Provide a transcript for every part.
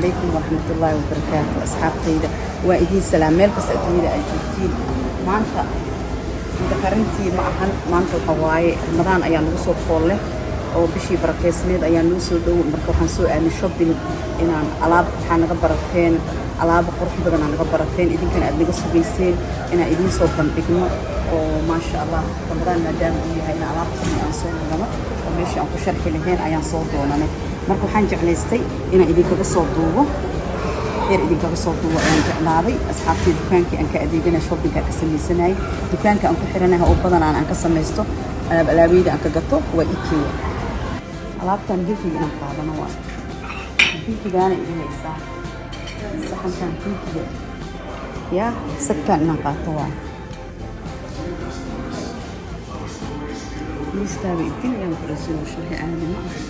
Calaykum waraxmatullaahi wabarakaatu. Asxaabtayda, waa idiin salaam meel kasta adduunyada aad joogtiin. Maanta karintii ma ahan. Maanta waxa waaye Ramadaan ayaa nagu soo fool leh oo bishii barakeysneed ayaa noo soo dhow. Marka waxaan soo aadnay shopping inaan alaab. Waxaa naga barateen alaabo qurux badan aa naga barateen, idinkana aad naga sugayseen inaan idiin soo bandhigno. Oo maasha Allah, Ramadaan maadaama uu yahay, in alaab qurxan aan soo gadano oo meeshii aan ku sharxi lahayn ayaan soo doonanay. Marka waxaan jeclaystay inaan idinkaga soo duubo, yar idinkaga soo duubo ayaan jeclaaday, asxaabtii. Dukaankii aan ka adeeganay, shoppingka ka samaysanayay, dukaanka aan ku xiranahay oo badan aan ka samaysto alaabayda aan ka gato, waa IKEA. Alaabtan pinkiga inaan qaadano, waa pinkigaana idin haysaa. Saxankan pinkiga yaa sagtaan inaan qaato, waa miiskaaba idinayaan ku dhasino sharxi caadi ma aha.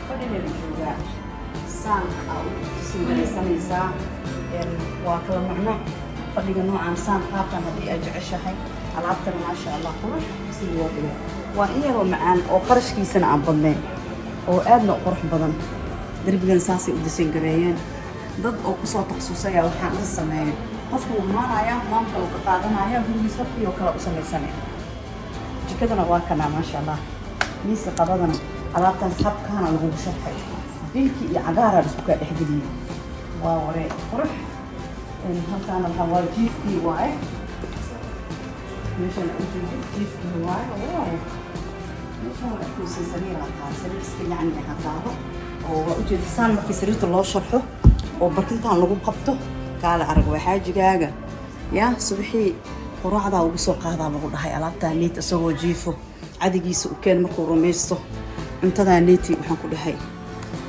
Fadhina la joogaa, saan aa u singaraysanaysaa. Waa kala macno fadhiga noocan saan qaabkan haddii aad jeceshahay. Alaabtana maasha Allah, qurux sidii loo dhigo waa in yaroo macaan oo qarashkiisana aan badnayn oo aadna u qurux badan. Derbigan saasay u design gareeyeen dad oo kusoo takhasusaya. Waxaan la sameeyo qofku wuu imaanayaa, maamka uu ka qaadanaya, gurigiisa habkii oo kale u samaysanaya. Jikadana waa kanaa, maasha Allah. Miiska qadadana alaabtaas habkaana lagugu sharxay, pinki iyo cagaaraa isku kaa dhexgeliyey. Waa waree, qurux. Halkaana waxaa waa jiifkii waaye. Meeshaan ujeedid jiifkii waaye. Wow, meeshaan waa arkaysa sariir aa taalo, sariir iska yacni ha taalo oo waa ujeeda saan markii sariirta loo sharxo oo barkintaan lagu qabto. Kaale arag, waa xaajigaaga yaa subaxii quraacdaa ugu soo qaadaa lagu dhahay alaabtaa neat isagoo jiifo cadigiisa u keen. Markuu rumaysto cuntadaa neeti, waxaan ku dhahay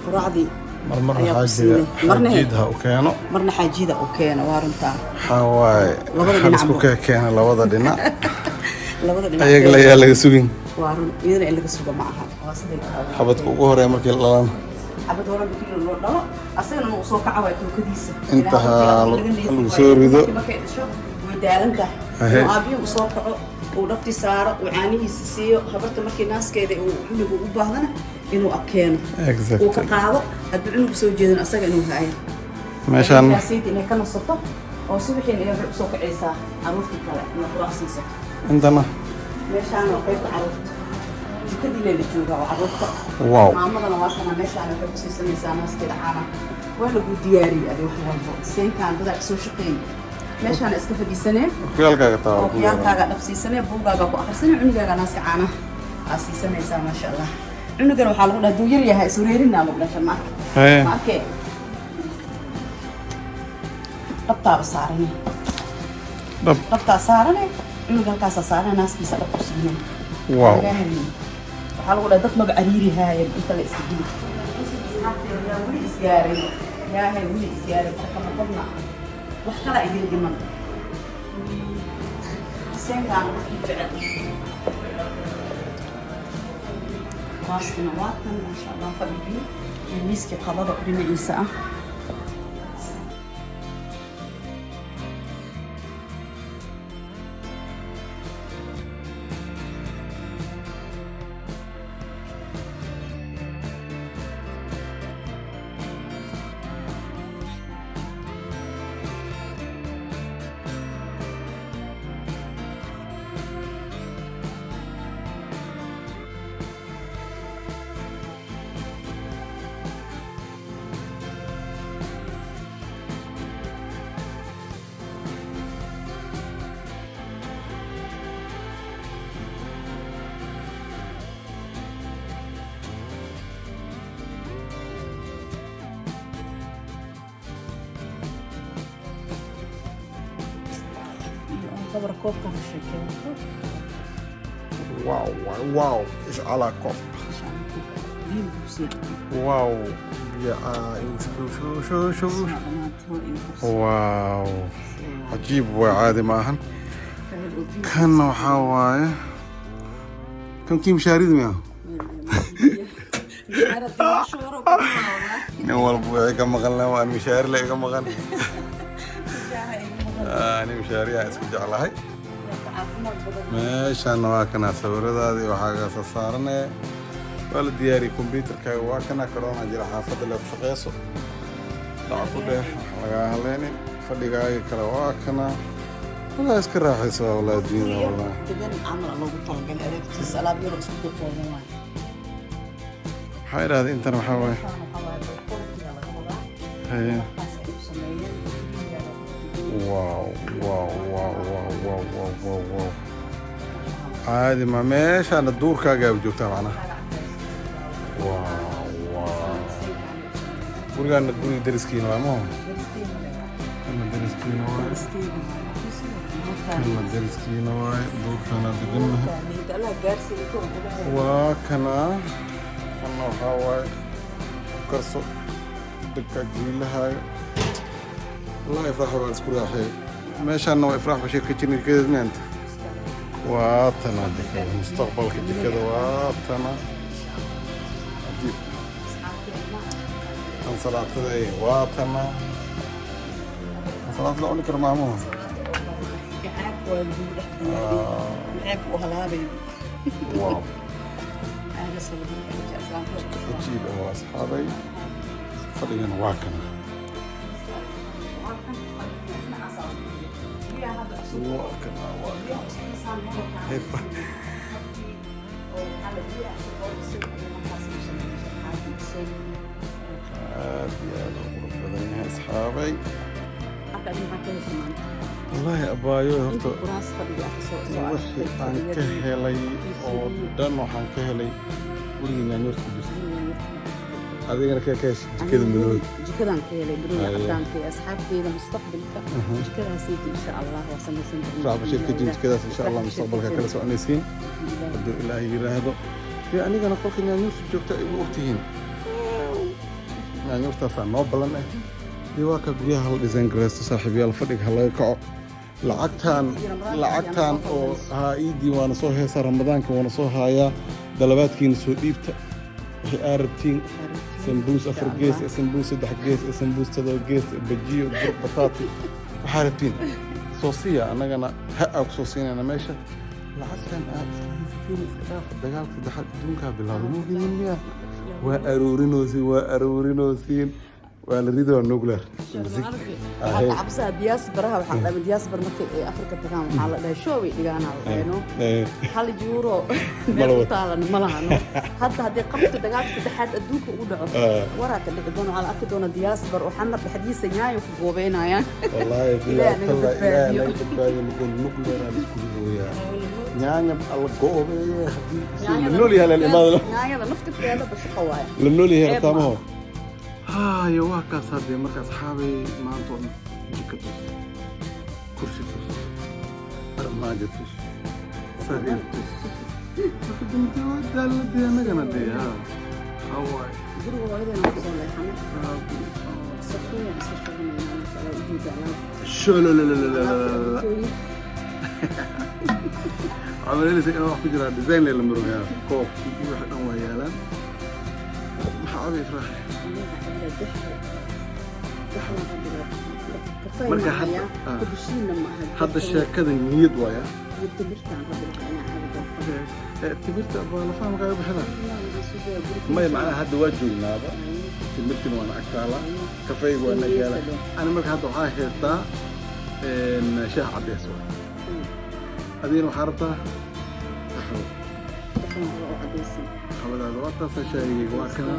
quraacdii Marmar ayaa ku xaajiga siinay. Marna xaajiid ha u keeno. Marna xaajida u keeno, waa runtaa. Waxaa waaye Labada waxaa isku dhinacba. kee keena labada dhinac. Labada dhinac. Ayaga layaa laga sugin. Waa run, iyadana in laga sugo ma aha, waa siday tahay. Xabadka ugu horeeya markii la dhalana. Xabad hore markii loo dhalo, asagana ma uu soo kaca waay tookadiisa. Inta Ilaa ha laga neefi lagu waayo. soo rido. Markay dhasho way daalan tahay. Inuu aabbihi uu soo kaco, uu dhabti saaro, uu caanihiisa siiyo habarta, markii naaskeeda uu cunuga u baahdana inuu akeeno, uu ka qaado. Hadduu cunugu soo jeedin, asaga inuu haayo. Meeshaan Meeshaasayda inay ka nasato oo subaxiina inay waxay usoo kacaysaa caruurtii kale inay quraac siisato. Intana. Meeshaan waa qaybta caruurta, jikadii la joogaa oo caruurta. Maamadana waa kana, meeshaan waxay ku siisanaysaa naaskeeda caana. Waa lagu diyaariyey adi wax walbo, seenkaan dadaa kasoo shaqeeyey. Meeshaan iska fadhiisanee. Okiyaalkaaga taa. Oo kiyaalkaaga dhabsiisanee, buugaaga ku akhrisanee, cunugaaga naaska caanaha aa siisanaysaa, maasha Allah. Cunugana waxaa lagu dhaha duu yar yahay iswareerinaa lagu dhasha ma arke. Ma arkee, dhabtaaba saarane. Dhab. Dhabtaa saarane, cunuga halkaasaa saarane, naaskiisa dhab ku siinay. Lagaa helin. Waxaa lagu dhahay dad maba cariiri haayeen inta la iska dili. Yaa weli isgaaray, yaahay weli isgaaray? Marka badna wax kalaa idin dhiman. Seenkaan qofkii jecel, kuraastina waa tan, maasha Allah. Fadhigii iyo miiskii qadada dhinaciisa ah. Kabar koobka ha sheekeen. Wow, wow, wow, ish calaa koob. Biyo lagu siiya. Wow, biyo shub, shub, shub. Wow, cajiib waa, caadi ma ahan. Kan waxaa waaye kan kii mishaaridi miya? Nin walba wixii ka maqan leh waan mishaari le iga maqan. Ani mishaariyaa iska jeclahay. Meeshaan waa kana sawiradaadii waxaa kaga saaranaya, waa la diyaariyey. Computerkaaga waa kana, corona jira, xaafadda le ku shaqeyso, dhac ku dheh, wax lagaa hadlaynin. Fadhigaaga kale waa kana, walaa iska raaxaysa walaa adduunyada walaa. Degan camal loogu talagalay alaabtiisa, alaab yar oo isku kooban waay. Waxaa idhahday intan waxaa waaye. Meeshaan waxaa waaye balkoonkiga laga wadaa. Haye. Markaas ay u sameeyeen. Wow, caadi ma meeshaana duurkaagaaba joogtaa macnaha. Wow, gurigaana guriga dariskiina waa maho? Kana dariskiina waaye, kana dariskiina waaye, duurkaana degannahay. Waa kana, kana waxaa waaye ku karso dadka jiilahayo. Wallahi Ifraax baan isku raaxeeyey. Meeshaana waa Ifraax Bashiir Kitchen jikadeed maanta. Waa tana jikada mustaqbalka, jikada waa tana, cajiib. Ansalaatada waa tana, ansalaatada la cuni karo maamuhu. Maxay ku halaabay? Wow, cajiib ah waa asxaabay. Fadhigana waa kana, waa kana, waa kana. Aad iyo aad u qurux badan yahay asxaabay. Wallaahi abaayo, horta wixii aan ka helay oo dhan waxaan ka helay guriga nyaanyuurta ku jirta. Adigana ka heshay jikada madow. Jikadan ka helay madowga. Haye. Cadaanka iyo asxaabteyda mustaqbalka jikadaasayta insha Allah waa samaysan doonaa. Ifraax Bashiir Kitchen jikadaas insha Allah mustaqbalka kala soconaysiin hadduu Ilaahay yiraahdo. Dee anigana qolka nyaanyuurta joogta ay igu ogtihiin, nyaanyuurtaasaa noo ballan ah. Dee waa ka guryaha la design garaysto saaxiibayaal, fadhiga ha laga kaco. Lacagtan oo haa iidii waana soo heesaa, Ramadaanka waana soo haayaa, dalabaadkiina soo dhiibta wixii aa rabtiin: sambuus afar gees, sambuus saddex gees, sambuus todoba gees, bajiyo, bur, bataati, waxaa rabtiin soo siiya. Annagana ha aa ku soo siinayna meesha. Lacagtan aad iska haysatiin iska dhaafa. Dagaalka saddexaad adduunkaa bilaabay, moogidin miya? Waa aruurinoosiin, waa aruurinoosiin, waa la ridaa nuclear. Waxaa ka cabsaa diasporaha. Waxaa la dhahay diaspora markay ay Afrika tagaan, waxaa la dhahay show ay dhigaanaa la dhahayno. €1 meel ku taalan ma lahano. Hadda haddii qabta dagaalka saddexaad adduunka uu dhaco, waraa ka dhici doona. Waxaa la arki doona diaspora oo xamar dhexdiisa yaayo ku goobeynayaan. Wallaahi. Ilaahay naga bilaa Ilaahay badbaadiyo. Naga badbaadiyo. Markuu nuclear aa laisku ridooyaa, nyaanya alla goobeeye haddii la nool yahay la imaado. Yaanyada naftirkeeda bashaqa waaye. La nool yahay. Ceeb ma rabtaamaho hayo waa kaas. Haddee marka asxaabay, maanta oo dhan jika tus, kursi tus, armaajo tus, sariir tus, marka dambe waa daaladee annagana dee ha hawaay. Guriga hooyadeena kusoo leexanay, safuuyan iska shubanayna masha Allah, ujeeda alaab. Shololololololo. Alaabta. Waxaa malaynaysa inuu wax ku jiraa design lee la marogaa, koobkii iyo wixii dhan waa yaalaan. Maxaa cabay, Ifraax? Marka hadda sheekada niyad waaya. Timirta waa lafaha makaaga bixina maya? Macnaha hadda waa joognaaba, timirtina waana ag taalaa, kafeyga waa nag yaala. Ani marka hadda waxaa haystaa shaah cadeys waay, adigana waxaa rabtaa qaxwo. Qaxwadaada waa taasa, shaahigayga waa kana.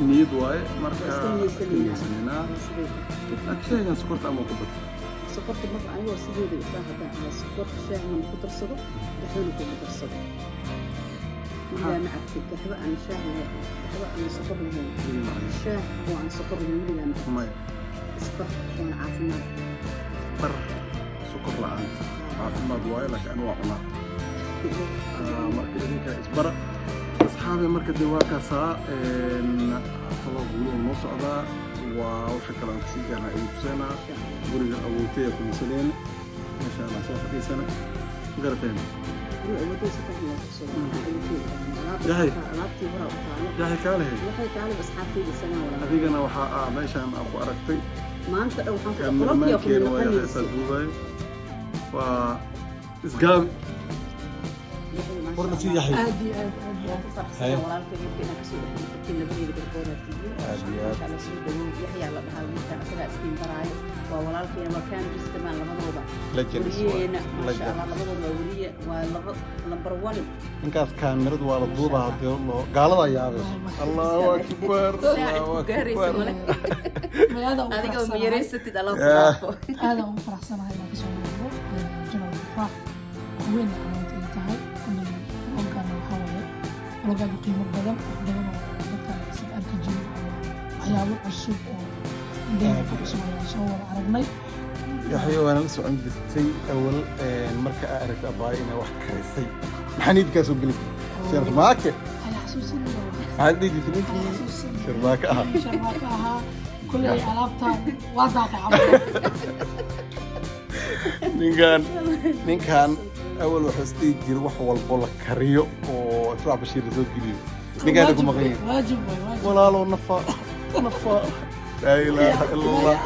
Niyad waaye marka, Iska iska niyeysanayna. Niyeysanayna, laakiin shaahigan sokorta ama ku bad. Sokorta marka anigoo sideeda isaa haddaan ahay, sokorta shaahna ma ku darsado, gaxwana kuma darsado. Weligaa ma cabtid gaxwo aan shaah lahayn, gaxwo aan sokor lahayn? Shaah oo aan sokor lahayn weligaa ma cabtid? Maya. Isbar waana caafimaad. Bar sokor. Sokor la'aanta caafimaad waaye, laakiin anigu waa cunaa. Marka idinka isbara, asxaabi. Marka dee waa kaasaa vlog weli uu noo socdaa. Waa waxa kale aan kasii gaarnaa idin tuseenaa. Guriga awootay ee kumasaleen meesha aan soo fadhiisana, ma garateen? Guriga si fiican loo tuso. Yahay. Alaabtii horaa u taalo. Yahay kaalehe. Waxay taalib asxaabtayda sanaa walaa. Adigana waxaa meeshaan aa ku aragtay. Maanta dhow waxaan ku qolofkiyaa ku Kameramaankeena waa naqanaysa. Yaxaysaa duubayo, waa isgaabi warna sii Yaxay. Aad iyo aad, aad iyo Waan aad. ku faraxsanahay walaalkay marka inaan kasoo dhex muuqatiin labadeeda garbood aad tihiin. Aad iyo aad. Masha Allah, soo dhawow. Yaxyaa la dhahaa wiilkan, asagaa iskiin baraayo. Waa walaalkayna, waa kaambistamaan labadooda. Legends waay. Weriyeena, masha Legends. Allah, labadooda waa weriye, waa laba number one. Ninkaas kaamiradu waa la duubaa hadii loo gaalada yaabayso. Allahu akbar, allahu Saacid ku gaaraysa akbar. male. Ma aad ugu Adiga ma faraxsanahay. yareysatid, Allah ku Yeah. dhaafo. Aad aan ugu faraxsanahay inaan kasoo noqdo channel Ifraax. Wax weyn ay maanta ii tahay. Kulley vlogana waxaa waaye vlog aad u qiimo badan, wax badan oo dadkan aysan arki jirin ama waxyaabo cusub oo indhaheenna ku cusub ayaan soo wada aragnay. Yaxya, waana la socon jirtay awal. Marka aa aragta abaayo inay wax karisay, maxaa niid kaa soo geli? Sharmaake. Hay xasuusinaya. Maxaad dhihi jirtay ninkii sharmaake ahaa? Sharmaake ahaa. Kulley alaabta waa daaqay camal. Ninkan awal wuxuu is dhihi jiray wax walbo la kariyo oo Ifraax Bashiir la soo geliyo ninkaana ku maqan yahay. Waajib waay, waajib. Walaalow, nafa nafa, laa ilaaha ila Allah,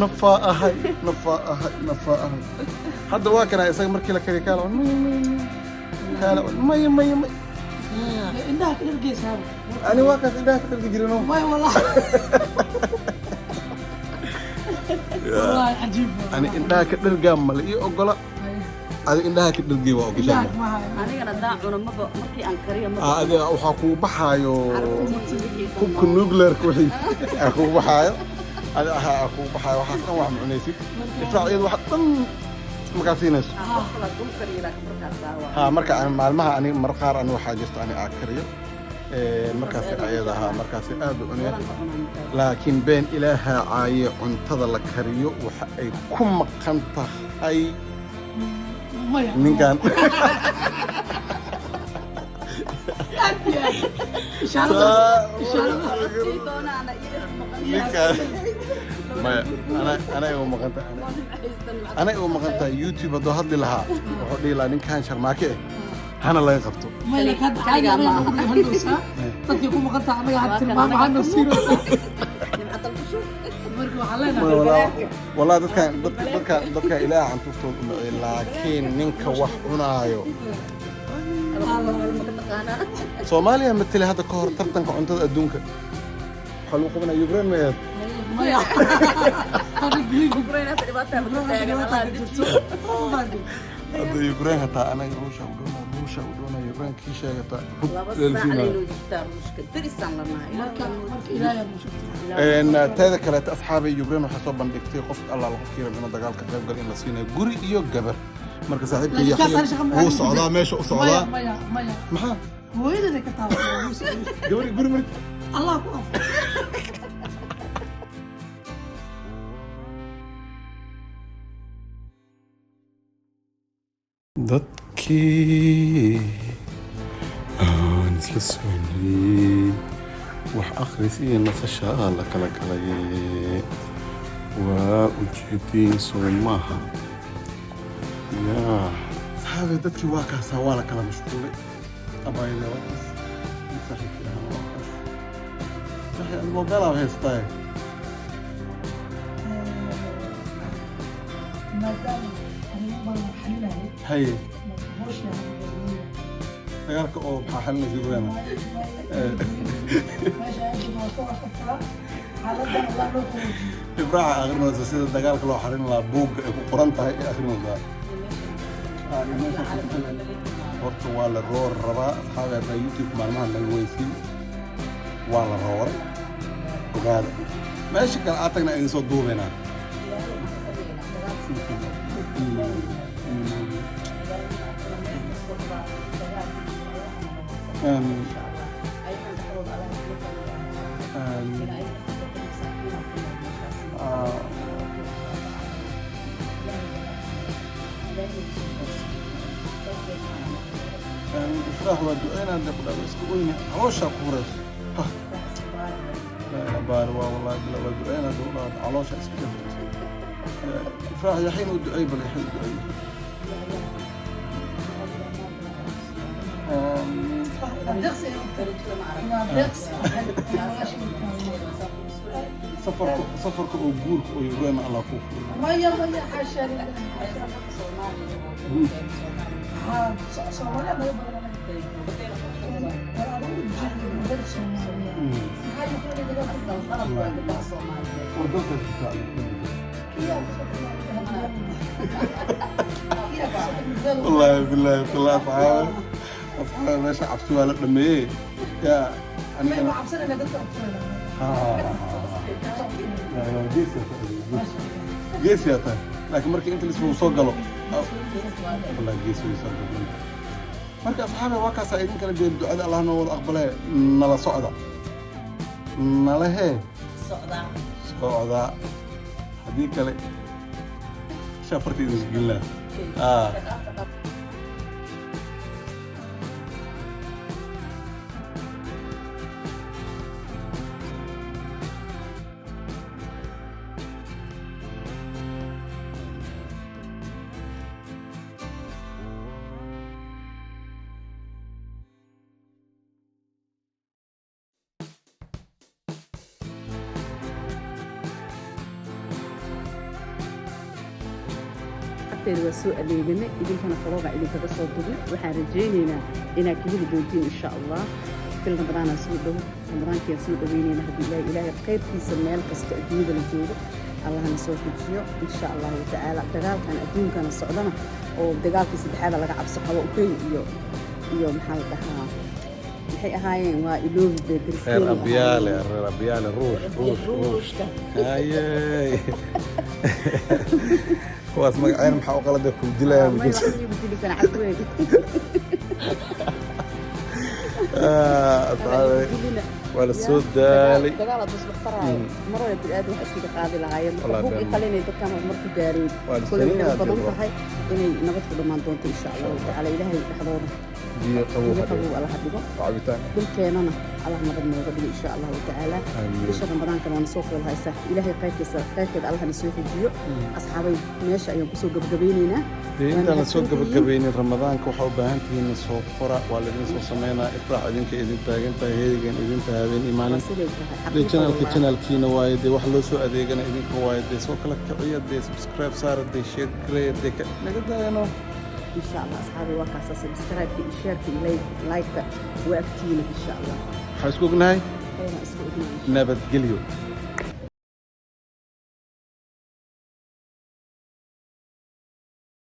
nafaa ahay, nafaa ahay, nafaa ahay. Hadda waa kana isaga markii la kariyo kaala maya, maya, maya, kaala maya, maya, maya. Indhaha ka dhargeysaaba. Ani waa kaas indhaha ka dhargi jirino. Maya, wallahi, wallahi cajiib waay. Ani indhaha ka dhargaa male ii ogola. Adi indhaha ka dhargey waa Indhaha ogashaa. maaha. Anigana daa cuno maba markii aan kariyo maba. Adiga waxaa kuu baxaayo Carfintii wixii kubka nuclearka wixii aa kuu baxaayo adi ahaa aa kuu baxaayo. Waxaas dhan wax ma cunaysid. Ifraax iyadu wax dhan makaa siinayso. Qof kale hadduu kariyo laakiin markaasaa waa. Ha, marka aan maalmaha ani mar qaar ani waxaa jirta ani aa kariyo. Markaasi ayada ahaa markaasi aad u cunaya. Waran ka cunaa markaas. Laakiin been ilaaha caaye, cuntada la kariyo waxa ay ku maqan tahay Maya. ninkan. Aad iyo aad. Ishaarada, ishaarada. Sii doonaana iyada maqan. Ninkan maya, ana igu maqan tahay. Waa nimcaysan. Ana igu maqan tahay. YouTube hadduu hadli lahaa wuxuu dhihi lahaa ninkan Sharmaake eh hana laga qabto. Maya, laakiin hadda caadi anaga nagu hadlowsaa. Dadkii ku maqan tahay anaga hadda tilmaam ahaan noo siinaysaa. Nimcad alfushuur. Marka waxaan leenahay Walaa dadkan dadka ilaaha cantuuftooda u nacay, laakiin ninka wax cunaayo Ma ka taqaanaa? Soomaaliya matele hadda ka hor tartanka cuntada adduunka waxaa lagu qabanaya Ukraine ma ahayd? Maya, hadda Greek. Ukraine hadda dhibaataa ka taagan, Allah dejiyo. Hadda Ukraine hataa anaga Ruusha u dhownaa, Ruusha u dhownaa, Ukraine kii sheegata hub 2 saac leelsiinaayo. laynoo jirtaa Ruushka, derisaan la nahay. Marka ilaahay buu shukriya. Teeda kaleeta, asxaabay, Ukraine waxay soo bandhigtay qof allaala qofkii raba inuu dagaal ka qayb galo in la siinayo guri iyo gabar. Marka saaxiibka Laakiin kaas Yaxya ani shaqa ma wuu socdaa, meesha u socdaa. Maya, maya, maya. Maxaa? Hooyadeeda ka taabatay. Gabar iyo guri marka. Allah ku afo. Dadkii aan isla soconay wax akhris iyo nasashaa la kala galay, waa ujeediin soo maaha? Yaa asxaabi, dadkii waa kaasaa, waa la kala mashquulay. Abaayadee waa kaas, saaxiibkii ahaa waa kaas. Waxay adigu mobeelaa haystaa. Maadaama arrimo badan xalinayay Haye. hawsha. Dagaalka oo maxaa xalinaysa Ukraine? Meesha aad waa soo warqabtaa xaaladdan, Allah loo qaboojiyo. Ibraaxa akhrinaysa sida dagaalka loo xarin lahaa, buugga ay ku qoran tahay ee akhrinaysaa. Horta waa la roor rabaa, asxaabi. Haddaa YouTube maalmahan laga weysiin, waa la rooray, ogaada. Meesha kale aad tagna idin soo duubaynaa. Amiin. Amiin. Ifraax waa duceynaan dee ku dhawa iska oyne, calooshaa ku horeyso. Ha baar waa, wallahi bila waa duceynaan dee u dhawa, caloosha iska jabto. Ifraax, Yaxin u duceey, bal Yaxin u duceey. Aamiin. Deeqsi inaad deeqsi ahay. Safarka oo guurka oo Ukraine Allah kuu furo. Maya, maya, xaasha lilah. Haa, Soomaaliya naga badan anaga. War adigu jecel wadada Soomaaliya. Maxaa Ukraine naga badan? War dalka difaac. Kiyaa kusoo tagnaa. Kiyaa kusoo tagnaa. Wallaahi billahi tallahi, asxaabe, meesha cabsi waa la dhameeyey yaa. Ma Anigana cabsanayna dadka Ukraine. Geesi geesi yaa tahay, laakiin markii inta lisuu soo galo, wallahi geesi way soo galo. Marka asxaabe, waa kaasaa idinkana dee ducada Allah noo wada aqbale. Nala socda, nala hee socda, haddii kale shafarta idin isgelinaa. Ah. Agteeda waa soo adeeganay, idinkana vlog-ga idinkaga soo dubnay. Waxaan rajaynaynaa inaad ka heli doontiin insha Allah. Bil Ramadaanaa soo dhow, Ramadaankiyaan soo dhaweynayna. Haddii Ilaahay khayrkiisa meel kasta adduunyada la joogo Allahna soo xujiyo insha Allahu tacaala. Dagaalkan adduunkana socdana oo dagaalkii saddexaada laga cabsi qabo, Ukraine iyo maxaa la dhahaa, maxay ahaayeen, waa iloobi. Reer abyaale, reer abyaale, ruush, ruush, ruush. Hayey, kuwaas magaceen maxaa u qalada ku dilayaan? Ma jirto. Asxaabe, waa la soo daalay. Dagaal aad wax taraayo mar hore bini'aadam wax iskaga qaadi lahaayeen. Marka Wallaahi buuq i been. qalinay dadkan horumar ku gaareen. Waa la Koley waxay u sameeyaa badan hadda. tahay inay nabad ku dhammaan doonto insha Allahu tacaala. Ilaahay dhexdooda biyo qabow biyo ha dhigo. Qabow Allaha dhigo. Cabitaan. Dhulkeenana Allah nabad nooga dhigo insha Allahu tacaala. Amiin. Bisha Ramadaankana waana soo fool haysaa. Ilaahay qayrkiisa, qayrkeeda Allahna soo xejiyo. Asxaabay, meesha ayaan kusoo gabagabeynaynaa. Dee Waa intaan la soo mahadsantihiin. gabagabaynin Ramadaanka, waxaa u baahan tihiin soo qora, waa laidin soo sameynaa. Ifraax idinka idin taagan tahay, heegan idin tahay habeen iyo Waa maalin. siday tahay. Dee xaqiiqa channelka wallaahi. Channelkiina waaye, dee wax loo soo adeegana idinka waaye. Dee soo kala kiciya, dee subscribe saara, dee share gareeya, dee ka naga daayano. Insha Allah asxaabi, waa kaasa subscribe-ka iyo share-ka iyo like-ka waa agtiina insha Allah. Waxaan isku ognahay Khayran isku ognahay. nabadgelyo.